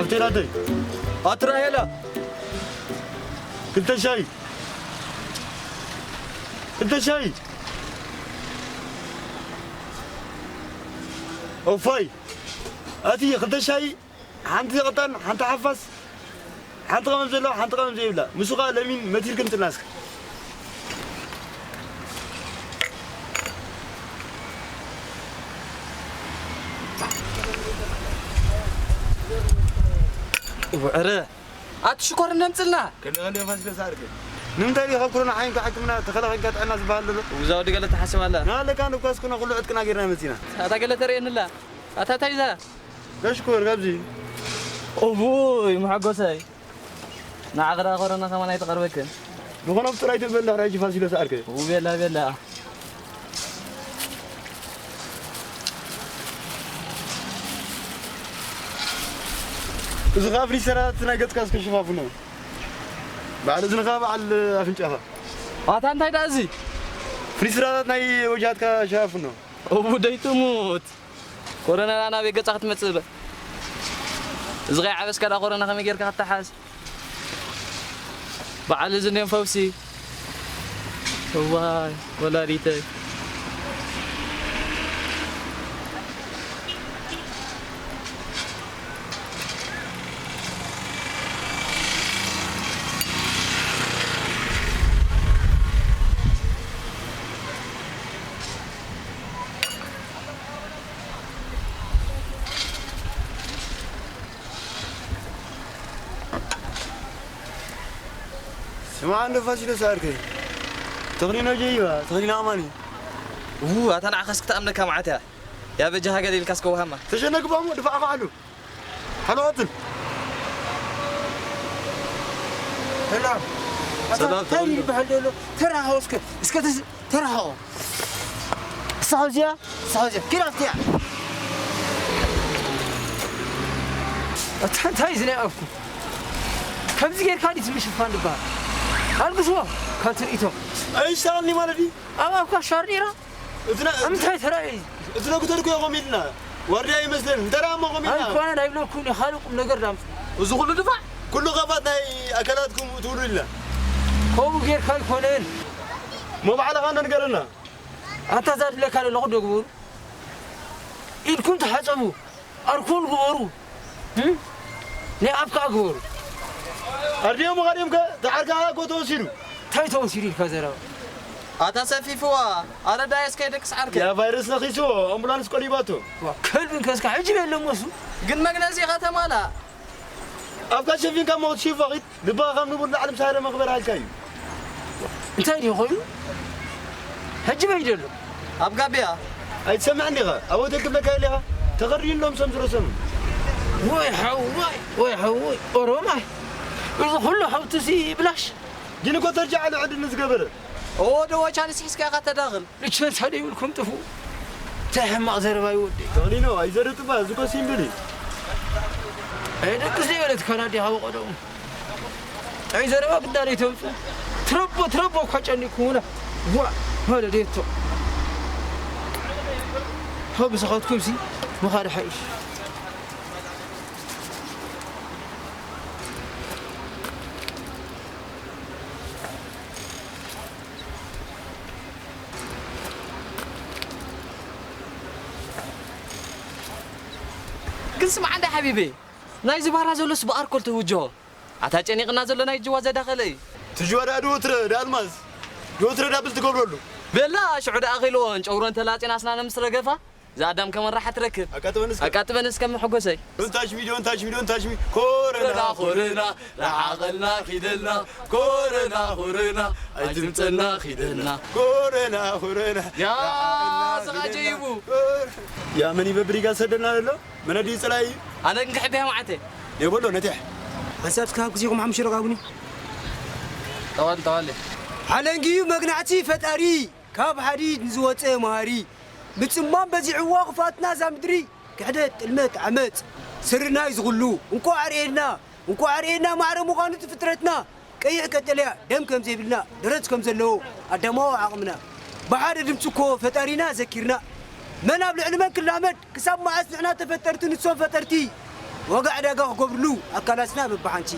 ኣብቲ ናተይ ኣትራሄላ ክልተ ሻይ ክልተ ሻይ ኦፋይ ኣቲ ክልተ ሻይ ሓንቲ ቅጣን ሓንቲ ሓፋስ ሓንቲ ቀመም ዘለዋ ሓንቲ ቀመም ዘይብላ ምስኻ ለሚን መቲር ክንጥናስክ ውዕረ ኣቲ ሽኮር እነምፅልና ከለኸለ ፋሲለስ ዓርከይ ንምንታይ ዲኻ ካብ ኮሮና ሓይንካ ሕክምና ተኸላኸልካ ጥዕና ዝበሃል ዘሎ ውዛ ወዲ ገለ ተሓስብ ኣላ ንሃለካ ንኳስ ኩነ ኩሉ ዕጥቅና ጌርና መፂና ኣታ ገለ ተርእየንላ ኣታ ታይዛ ጋሽኮር ካብዚ ኦቡይ መሓጎሰይ ንዓቕራ ኮረና ከማን ኣይተቐርበክን ዝኾነ ብጥራይ ትበላ ሕጂ ፋሲለስ ዓርከይ ቤላ ቤላ እዚ ከዓ ፍሪሰራት ናይ ገፅካ እስከ ሸፋፍኖ በዓል እዝንኻ በዓል ኣፍንጫኻ ኣታ እንታይ ደኣ እዚ ፍሪስራታት ናይ ወጃትካ ሸፋፍኖ እቡ ደይትሙት ኮረና ናበይ ገጻ ክትመጽእ በ እዚ ከይዓበስካ ዳ ኮረና ከመይ ጌርካ ክትሓዝ በዓል እዚ እንዲዮም ፈውሲ እዋይ ወላዲተይ ስማዕ እንዶ ፋሲለስ ዓርከይ ተኽሊኖ ጀይባ ተኽሊኖ ኣማኒ ው ኣታ ንዓኻስ ክትኣምነካ መዓት እያ ያ በጃኻ ገለ ኢልካስ ከውሃማ ተሸነግባሞ ድፋዕ ከዓሉ ሓለዋትን ሰላም ሰላም እንታይ ይበሃል ዘሎ ተራሃው እስከ እስከ ተራሃው ሳውዚያ ሳውዚያ ኪራፍቲያ እንታይ ዝለያኩ ከምዚ ጌርካ ዲት ምሽፋን ድበሃል ኣልግስዎ ካብ ትርኢቶም ኣይሳኒ ማለት እዩ ኣብ ኣብካ ሻርዲራ እንታይ ተራእዩ እዚ ዶክተር እኮ ይቆም ኢልና ዋርድያ ይመስለን እንተራ እሞ ቆም ኢልና ኣይኮነ ናይ ብለኩም ካልእ ቁም ነገር ዳም እዚ ኩሉ ድፋዕ ኩሉ ኸፋት ናይ ኣካላትኩም ትብሉ ኢልና ከምኡ ጌርካ ኣይኮነን ሞ ባዕልኻ እንዶ ንገረና ኣታ እዛ ድለካ ዘለኹ ደግበሩ ኢድኩም ተሓፀቡ ኣርኮል ግበሩ ናይ ኣፍካ ግበሩ ኣድዮም ኻድዮም ከ ተዓርካ እኮ ተወሲዱ እንታይ ተወሲዱ ኢልካ ዘረባ ኣታ ሰፊፍዋ ኣረዳየስ ከይደቅስ ዓርከ ያ ቫይረስ ነኺስዎ ኣምቡላንስ ቆሊባቶ ከልብን ከስካ ሕጂ የለሞ እሱ ግን መግነዚ ከተማላ ኣፍካ ሸፊንካ ሞት ሺፎኺት ልብኻ ካብ ንቡር ላዕሊ ምስ ሃደ መኽበር ሃልካ እዩ እንታይ ድዩ ኮይኑ ሕጂ በይ ደሎ ኣብ ጋቢያ ኣይትሰምዕን ዲኻ ኣብ ሆቴል ክብለካ ኢለ ኢኻ ተኸርዩ እንዶም ሰም ዝረሰኑ ወይ ሓወይ ወይ ሓወይ ኦሮማይ እዚ ኩሉ ሃብትሲ ብላሽ ግን እኮ ተርጃ ዓሊ ዕድል ንዝገበረ እዎ ደወቻንስ ሒዝካ ኢኻ ተዳኽል ልቸንሳ ደይብልኩም ጥፉ እንታይ ሕማቕ ዘረባ ይወደይ ተኽሊኖ ኣይዘርጥባ እዚ ኮ ሲምብል እዩ ኣይ ደቅስ ዘይበለት ካና ዲኻ በቐደሙ ኣይ ዘረባ ግዳ ደይተምፁ ትረቦ ትረቦ እኳ ጨኒኩሙና ዋ በለ ደየቶ ሆ ብስኻትኩም ሲ ምኻድ ሓይሽ ግን ስምዓ እንዳ ሓቢበይ ናይዚ ባራ ዘሎስ ብኣርኮል ትውጆ ኣታ ጨኒቕና ዘሎ ናይ ጅዋ ዘዳኸለ እዩ ትጅዋ ዳ ድወትረ ዳ ኣልማዝ ድወትረ ዳ ብል ትገብረሉ ቤላ ሽዑ ደኣ ኺልዎን ጨጉረን ተላጺን ኣስናነ ምስ ረገፋ እዛ ኣዳም ከመን ራሓ ትረክብ ኣቃጥበን እስከ ኣቃጥበን እስከ መሐጎሰይ ዶንታች ሚ ዶንታች ሚ ዶንታች ሚ ኮረና ኮረና ራሓቐልና ኪደልና ኮረና ኮረና ኣይትምፀና ኪደልና ኮረና ኮረና ያ ስኻ ጀይቡ ያ መን ይበብር ይጋሰደልና ዘሎ መነዲ ይፅላይ ኣነ ግን ክሕብያ ማዓተ የበሎ ነትሕ ሓንሳብ ትካብ ግዜኹም ሓምሽረ ቃቡኒ ጠዋል ጠዋል ሓለንጊዩ መግናዕቲ ፈጣሪ ካብ ሓዲድ ንዝወፀ መሃሪ ምፅማም በዚሕዋ ክፋትና እዛ ምድሪ ክሕደት ጥልመት ዓመፅ ስርናይ ዝኹሉ እንኳዕ ርእየና እንኳዕ ርእየና ማዕረ ምዃኑ እቲ ፍጥረትና ቀይሕ ቀጠልያ ደም ከም ዘይብልና ደረት ከም ዘለዎ ኣዳማዊ ዓቕምና ብሓደ ድምፂ እኮ ፈጣሪና ዘኪርና መን ኣብ ልዕሊ መን ክላመድ ክሳብ መዓስ ንሕና ተፈጠርቲ ንሶም ፈጠርቲ ዋጋ ዕዳጋ ክገብርሉ ኣካላትና በብሓንቲ።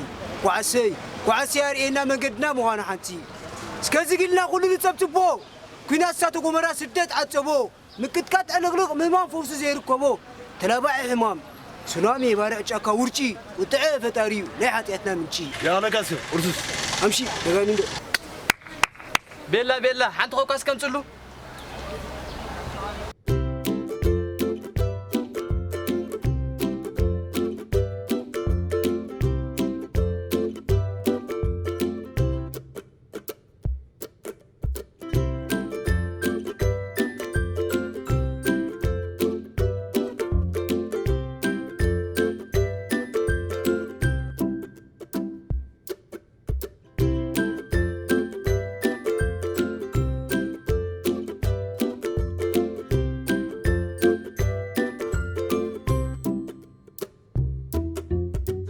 ኳዕሰይ፣ ኳዕሰይ ኣርእየና መንገድና ምዃኑ ሓንቲ። እስከ ዝግልና ኩሉ ንጸብጽቦ፣ ኲናት እሳተ ጎመራ ስደት ዓጸቦ፣ ምቅጥቃጥ ዕልቕልቕ ምህማም ፈውሲ ዘይርከቦ፣ ተላባዒ ሕማም፣ ሱናሚ ባርዕ ጫካ ውርጪ፣ ቁጥዐ ፈጣሪ'ዩ ናይ ሓጢኣትና ምንጪ። ያለቀስ ቁርሱስ። ኣምሺ፣ ደጋሚንዶ። ቤላ፣ ቤላ፣ ሓንቲ ኮካ እስከምጽሉ።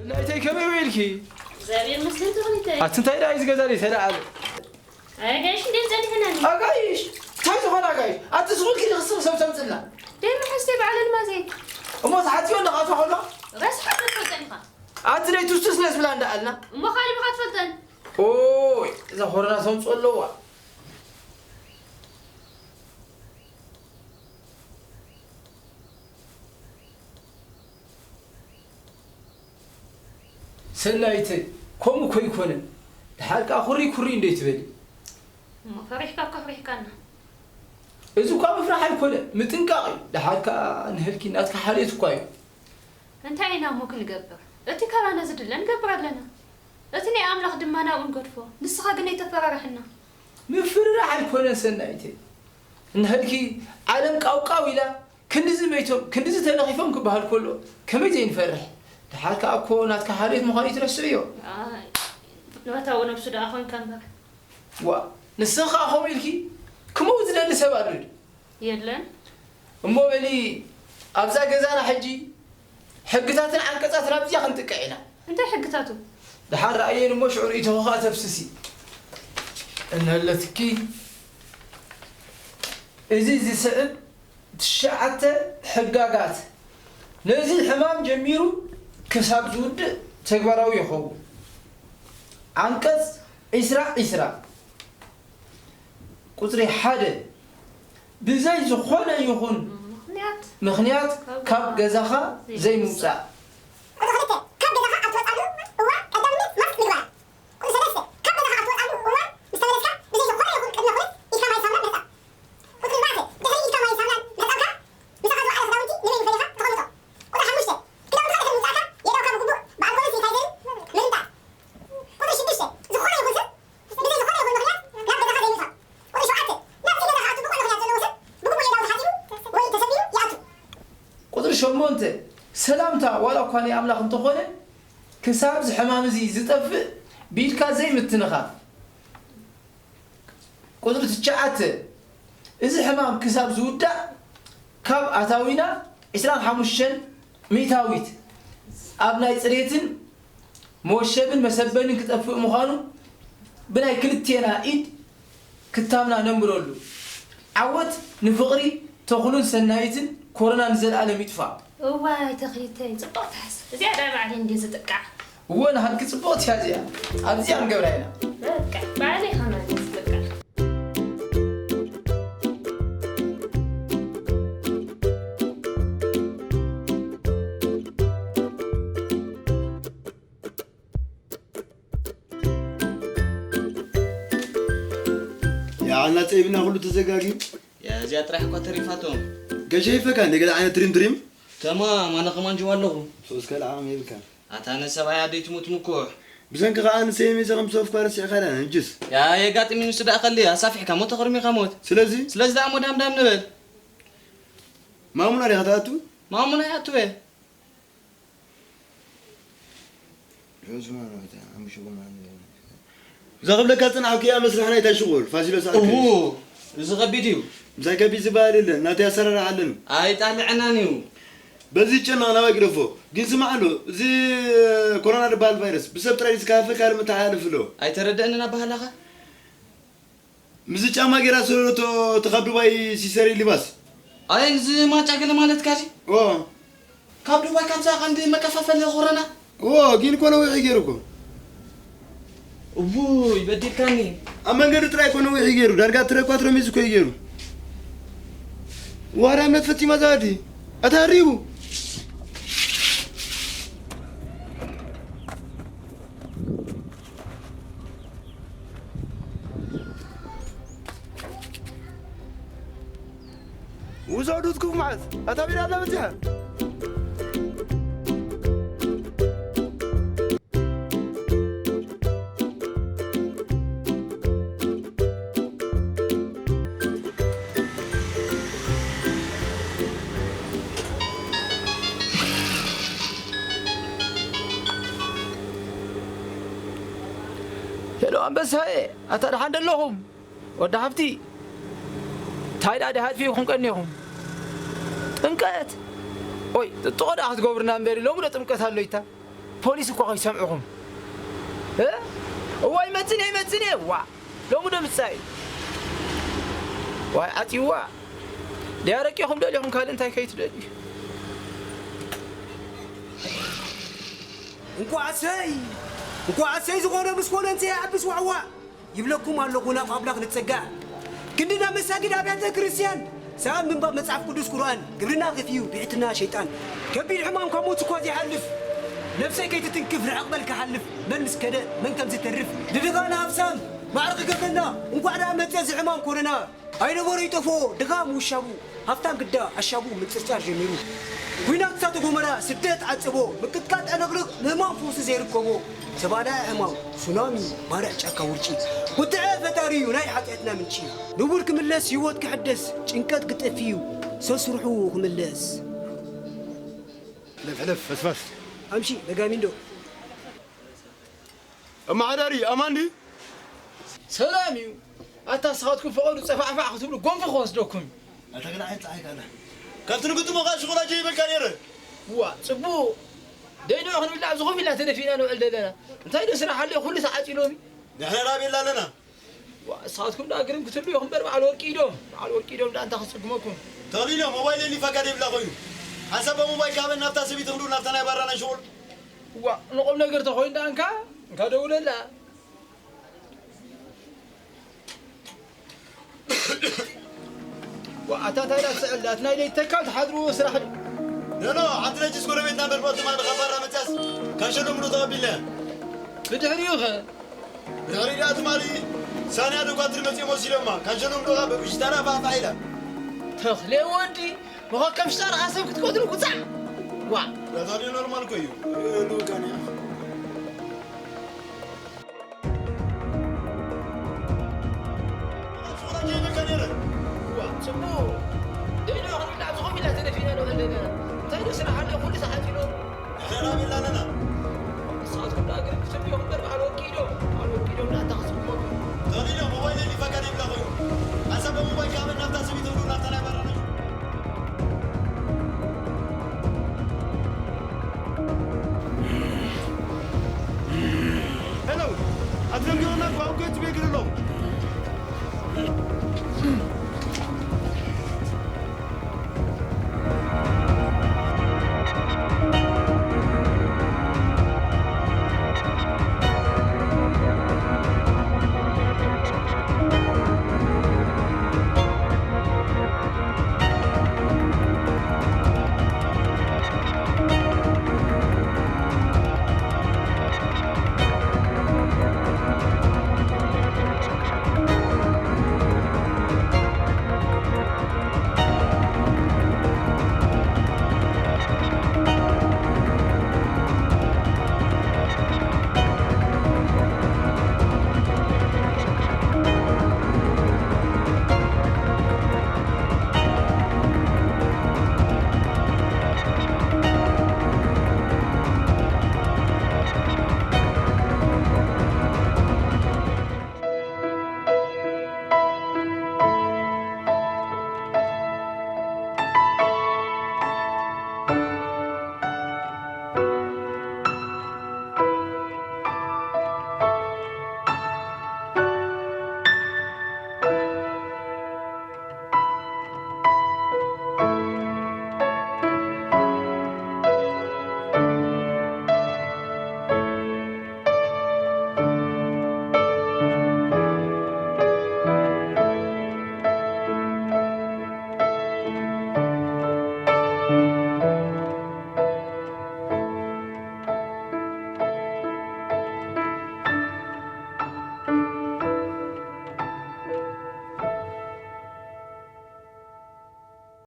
ናይተይ ከመይ ውዒልኪ? እግዚኣብሔር ይመስገን ተኽሊተይ። ኣቲ እንታይ ደኣ እዩ ዝገዛ ደይ ተደኣለ? ኣጋይሽ እንዴት ጸኒሕናኒ? ኣጋይሽ? እንታይ ዝኾነ ኣጋይሽ? ኣቲ ስቑልኪ ንኽስቕ ሰብ ተምጽልና። ደይ መሓዝተይ በዓል ኣልማዘይ። እሞ ተሓጽዮ ኣለኻ ኣቶ ኾሎ? ረስሓት ትፈልጠን ኢኻ። ኣቲ ደይ ቱስቱስ ነስብላ እንዳኣልና። እሞ ካሊእ ኢኻ ትፈልጠን? ኦይ፣ እዛ ኮሮና ተምጽኦ ኣለዋ። ሰናይተይ፣ ከምኡ እኮ ኣይኮነን። ደሓር ከኣ ኩሪ ኩሪ እንዶ ይትበሊ። እሞ ፈሪሕካ እኮ ኣፍሪሕካና። እዚ እኳ ምፍራሕ ኣይኮነ፣ ምጥንቃቕ እዩ። ደሓር ከኣ ንህልኪ ናትካ ሓልዮት እኳ እዩ። እንታይ ኢና እሞ ክንገብር? እቲ ካባና ዝድለ ንገብር ኣለና። እቲ ናይ ኣምላኽ ድማ ናብኡ ንገድፎ። ንስኻ ግን ኣይተፈራርሐና። ምፍርራሕ ኣይኮነን ሰናይተይ። ንህልኪ ዓለም ቃውቃው ኢላ ክንድዚ መይቶም፣ ክንድዚ ተለኺፎም ክበሃል ከሎ ከመይ ዘይንፈርሕ? ደሓር ከኣ እኮ ናትካ ሓልዮት ምዃኑ ኣይትረስዕዮ። ኣይ፣ ንፈታዊ ነብሱ ደኣ ኾንካ እምበር። ዋ፣ ንስኺ ኸኣ ከምኡ ኢልኪ ክመውት ዝደሊ ሰብ ኣሎ ድዩ? የለን። እሞ በሊ ኣብዛ ገዛና ሕጂ ሕግታትን ዓንቀጻትን ኣብዚኣ ክንጥቀዕ ኢና። እንታይ ሕግታቱ? ደሓር ረኣየን እሞ ሽዑ ርእይቶኺ ኸኣ ተፍስሲ። እንሀለትኪ እዚ ዝስዕብ ትሽዓተ ሕጋጋት ነዚ ሕማም ጀሚሩ ክሳብ ዝውድእ ተግባራዊ ይኸውን። ዓንቀጽ ዒስራ ዒስራ ቁጽሪ ሓደ ብዘይ ዝኾነ ይኹን ምኽንያት ምኽንያት ካብ ካብ ገዛኻ ዘይምውጻእ። ዘይምውጻእ። ቁጽሪ ክልተ ካብ ገዛኻ ኣብ ትወጻሉ እዋን ቀዳምነት ማስክ ምግባር። ቁጽሪ ሰለስተ ካብ ገዛኻ ኣብ ትወጻሉ እዋን ምስ ተመለስካ ብዘይ ዝኾነ ይኹን ቅድመ ኩነት ኢድካ ማይ ሳሙና ምሕጻብ። ቁጽሪ ኣርባዕተ ድሕሪ ኢድካ ማይ ሳሙና ምሕጻብካ ምሳኻ ዝወዓለ ክዳውንቲ ንበይኑ ፈሊኻ ተቐምጦ። ቁጽሪ ሓሙሽተ ክዳውንትኻ ድሕሪ ምውጻእካ የእዳውካ ብግቡእ ብኣልኮልን ሳኒታይዘርን ምልምጣጥ። ቁጽሪ ሽዱሽተ ዝኾነ ይኹን ሰብ ብዘይ ዝኾነ ይኹን ምኽንያት ናብ ገዛኻ ዘይምእታው። ቁጽሪ ሸውዓተ ናብቲ ገዛ ክኣቱ ብቑዕ ምኽንያት ዘለዎ ሰብ ብግቡእ የእዳው ተሓጺቡ ወይ ተሰፊኑ ይኣቱ። ቁጽሪ ሸሞንተ ሰላምታ ዋላ እኳ ናይ ኣምላኽ እንተኾነ ክሳብ እዚ ሕማም እዚ ዝጠፍእ ብኢድካ ዘይምትንኻፍ። ቁጽሪ ትሽዓተ እዚ ሕማም ክሳብ ዝውዳእ ካብ ኣታዊና ዒስራን ሓሙሽተን ሚእታዊት ኣብ ናይ ጽሬትን መወሸብን መሰበንን ክጠፍእ ምዃኑ ብናይ ክልቴና ኢድ ክታምና ነንብረሉ። ዓወት ንፍቕሪ ተኽሉን ሰናይትን፣ ኮሮና ንዘለኣለም ይጥፋእ። እዋይ ተኽሊተይ፣ ጽቡቕ ትሓስብ። እዚኣ ደኣ ባዕለይ እንድየ ዝጥቃዕ። እወ፣ ንሃልኪ ጽቡቕቲ እያ እዚኣ። ኣብዚኣ ንገብራ ኢና። በቃ፣ ባዕለይ ከማን እየ ዝጥቃዕ። ያዓልና ጸይብና ኩሉ ተዘጋግዩ። ያ፣ እዚኣ ጥራሕ እኳ ተሪፋቶም። ገሸይፈካ፣ እንደገና ዓይነት ትሪም ትሪም። ተማም፣ ኣነ ከማን ጅዋ ኣለኹ። ሶስ ካልእ ዓቕሚ የብልካን። ኣታ ነሰብኣይ ኣደይ ትሙት ምኩሕ። ብሰንኪ ከኣ ንሰየሚ ዘኸም ሶፍካ ረሲዕካ ዳን፣ ሕጅስ። ያ፣ የጋጥም እዩ ንሱ ደኣ ከሊ፣ ኣሳፊሕካ ሞት ተኸርሚኻ ሞት። ስለዚ? ስለዚ ደኣ ሞዳምዳም ንበል። ማሙና ዲኻ ትኣቱ? ማሙና ይኣቱ እየ። እዛ ክብለካ ዝጸናሕኩ እያ መስርሕና ኣይታሽቑል፣ ፋሲለስ ኣርከ። እዉ፣ እዚ ከቢድ እዩ። ምሳይ ከቢድ ዝበሃል የለን፣ ናተይ ኣሰራርሓ ኣለኒ። ኣይጣልዐናን እዩ። በዚ ጨነቕ ናባይ ግደፎ። ግን ስማዕ ኣሎ፣ እዚ ኮሮና ዝበሃል ቫይረስ ብሰብ ጥራይ ዝከፋፈል ካልእ መተሓላለፊ ኣለዎ። ኣይተረደእንን ኣበሃህላኻ። ምስዚ ጫማ ጌራ ዝሰደደቶ እቲ ካብ ዱባይ ሲሰሪ ሊባስ። ኣይ፣ እዚ ማጫ ገለ ማለትካ ድዩ? ኦ። ካብ ዱባይ ካብዛ ቀንዲ መከፋፈሊ ኮረና። እዎ፣ ግን እኮ ነዊሕ እዩ ገይሩ እኮ። እውይ፣ በዲልካኒ። ኣብ መንገዲ ጥራይ እኮ ነዊሕ እዩ ገይሩ። ዳርጋ ትረ ኳትሮ ሚዝ እኮ እዩ ገይሩ። ዋራ እምነት ፈጺማ ዛዲ። ኣታ ሪቡ። ውሰዱት ክፉ መዓዝ ኣታ ቢራ ኣላ በዚሓ። ሄሎ ኣንበሳዬ፣ ኣታ ደሓን ደለኹም? ወዲ ሓፍቲ፣ ታይ ደኣ ድሃድፊ ኢኹም ቀኒኹም? ጥምቀት? ኦይ፣ ጥጥቖ ደኣ ክትገብሩና እምበሪ፣ ሎሚ ዶ ጥምቀት ኣሎ ኢታ? ፖሊስ እኳ ከይሰምዕኹም። እ? እዋይ፣ መጽን እየ፣ መጽን እየ፣ ዋ። ሎሚ ዶ ምጻእ እዩ? ዋይ፣ ዓጽይዋ። ድያ ረቂኹም ደሊኹም ካልእ እንታይ ከይትደልዩ? እንኳዕ ኣሰይ፣ እንኳዕ ኣሰይ ዝኾነ ምስ ኮነ እንተ ይዓብስ ዋዕዋዕ። ይብለኩም ኣለኹ ናብ ኣምላኽ ንጸጋዕ። ክንዲ ናብ መሳጊድ ኣብያተ ክርስቲያን፣ ሰኣን ምንባብ መጽሓፍ ቅዱስ ቁርኣን፣ ግብርና ክፍዩ ብሕትና ሸይጣን። ከቢድ ሕማም ካብ ሞት እኳ ዘይሓልፍ፣ ነፍሰይ ከይትትንክፍ ርሕቕ በል ክሓልፍ። መን ምስ ከደ መን ከም ዝተርፍ፣ ንድኻ ንሃብሳም ማዕረ ክገብረና። እንኳዕ ደኣ መጸ እዚ ሕማም ኮረና። ኣይነበሮ ይጠፍኦ ድኻም ውሻቡ፣ ሃፍታም ግዳ ኣሻቡ ምንጽርጻር ጀሚሩ። ኲናት እሳተ ጎመራ ስደት ዓጸቦ፣ ምቅጥቃጥ ዕንቕርቕ ንህማም ፈውሲ ዘይርከቦ። ተባላዒ ሕማም ሱናሚ ባርዕ ጫካ ውርጪ። ቁጥዐ ፈጣሪ እዩ ናይ ሓጢኣትና ምንጪ። ንቡር ክምለስ ህይወት ክሕደስ ጭንቀት ክጠፊ እዩ ሰስርሑ ክምለስ። ሕለፍ ሕለፍ ፈስፋስ። ኣምሺ ደጋሚንዶ። ኣመሓዳሪ ኣማን ድዩ? ሰላም እዩ። ኣታ ንስኻትኩም ፈቐዱ ጸፋዕፋዕ ክትብሉ ጎንፊ ክወስደኩም እዩ። ኣታ ግን ዓይን ጸሓይ ካለ። ካብቲ ንግጥሞ ኸኣ ሽቑላ ጀይበልካ ነይረ። ዋ፣ ጽቡቕ። ደይንዑ ክንብላዕ ኣብዚ ኮፍ ኢልና ተደፊእና ንውዕል ዘለና። እንታይ ዶ ስራሕ ኣሎ'ዩ ኩሉ ተዓጺ ሎሚ? ንሕና ናበይ ኣለና? ዋ፣ ንስኻትኩም ደኣ ግርም ክትብሉ ኢኹም እምበር በዓል ወርቂ ኢዶም። በዓል ወርቂ ኢዶም ደኣ እንታይ ክጽግመኩም? ተቕሊሎ ሞባይል የሊፋካ ደይብላ ኮይኑ። ሓንሳብ ሞባይል ካበን ናብታ ሰበይቲ ክንድውል ናብታ ናይ ባራና ሽቑል። ዋ፣ ንቑም ነገር ተኾይኑ ደኣ እንካ፣ እንካ ደውለላ። ዋ፣ ኣታ እንታይ ደኣ ትስዕል ደኣ? እቲ ናይ ለይቲ ተካል ትሓድርዎ ስራሕ ድዩ? ኖ፣ ኖ፣ ሓንቲ ነጅስ ጎረቤትና በርበርቲ ማሊ ካብ ባራ መጽያስ ካሸሎ ሙሉ ተቐቢልና። ብድሕሪኡ ኸ? ብድሕሪ ደኣ ትማሊ ሳንያ ዶ ኳትሪ መጽዮም ወሲዶማ። ካሸሎ ሙሉ ኸኣ ብብሽታራ ፋሕፋሕ ኢላ። ተኽሌ ወዲ፣ መኸከም ሽጣርኻ ሰብ ክትቀትሉ ጉጻዕ። ዋ። ዳታ ድዩ ኖርማል እኮ እዩ። እ፣ ልውጋን እያ። ዋ፣ ጽቡቕ። ደይዶ ክንብላ ኣብዚ ኮፍ ኢልና ተደፊእና ንውዕል ዘለና። እንታይ ዶ ስራሕ ኣሎ? ኩሉ ተዓጺሉ። ንሕና ናበይ ኣለና? ንስኻትኩም ደኣ ግን ክትብልዮ እምበር በዓል ወርቂ ኢዶም፣ በዓል ወርቂ ኢዶም ደኣ እንታይ ክጽብቑ? ተቕሊሎ ሞባይል የሊፋካ ደይብላ ኮይኑ። ሓንሳብ ሞባይል ካበን ናብታ ሰበይቲ ትብሉ ናብታ ናይ ባራና። ሄሎ፣ ኣትደንግዮና እኮ ኣብ ገጽ ቤት ኣለዉ።